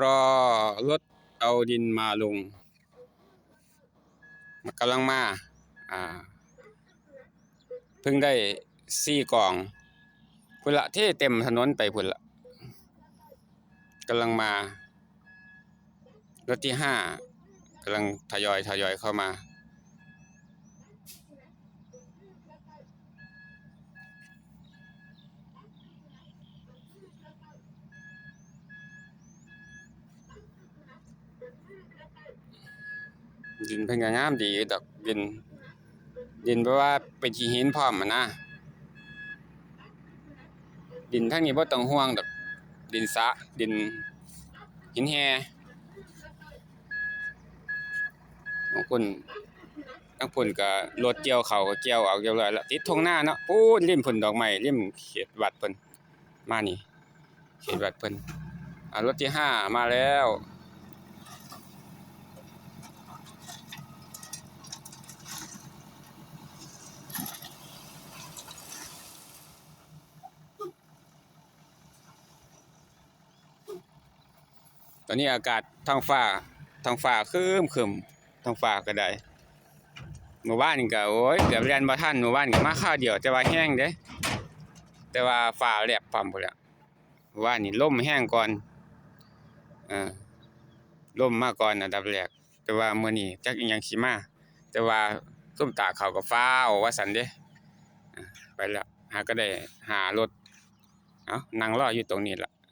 ລໍລົດເອົາດິນມາລົງ ກຳລັງມາ ອ່າ ເພິ່ງໄດ້ສີ່ກອງ ພຸ້ນລະ ເທເຕັມຖະໜົນໄປພຸ້ນລະ ກຳລັງມາ ລົດທີຫ້າ ກຳລັງທະຍອຍ ທະຍອຍເຂົ້າມາ. ດິນເພິ່ນກໍງາມດີຢູ່ດອກ ດິນ ດິນແບບວ່າເປັນຂີ້ຫີນພ້ອມຫັ້ນນະ ດິນທາງນີ້ບໍ່ຕ້ອງຫ່ວງດອກ ດິນສະ ດິນຫີນແຮ່. ທາງພຸ້ນ ທາງພຸ້ນກໍລົດກ່ຽວເຂົ້າກໍກ່ຽວອອກຮຽບຮ້ອຍແລ້ວ ຕິດທົ່ງນາເນາະ ພຸ້ນລິມພຸ້ນ ດອກໄມ້ລິມເຂດວັດເພິ່ນ ມານີ້ ເຂດວັດເພິ່ນ ອ່າ ລົດທີຫ້າມາແລ້ວ. ຕອນນີ້ອາກາດທ້ອງຟ້າ ທ້ອງຟ້າຄຶ້ມໆ ທ້ອງຟ້າກໍໄດ້ ມື້ວານນີ້ກໍ ໂອ້ຍ ເກືອບແລ່ນບໍ່ທັນ ມື້ວານນີ້ກໍມາຄາວດຽວ ແຕ່ວ່າແຮງເດ້ ແຕ່ວ່າຟ້າແລບພ້ອມພຸ້ນແຫຼະ. ວານນີ້ລົມແຮງກ່ອນ ເອີ ລົມມາກ່ອນອັນດັບແລກ ແຕ່ວ່າມື້ນີ້ຈັກອີ່ຫຍັງຊິມາ ແຕ່ວ່າຊຸມຕາເຂົ້າກໍຟ້າວວ່າຊັ້ນເດ້. ເອີ ໄປແລ້ວ ຫາກໍໄດ້ຫ້າລົດ ເອົາ ນັ່ງລໍຢູ່ຕົງນີ້ລະ.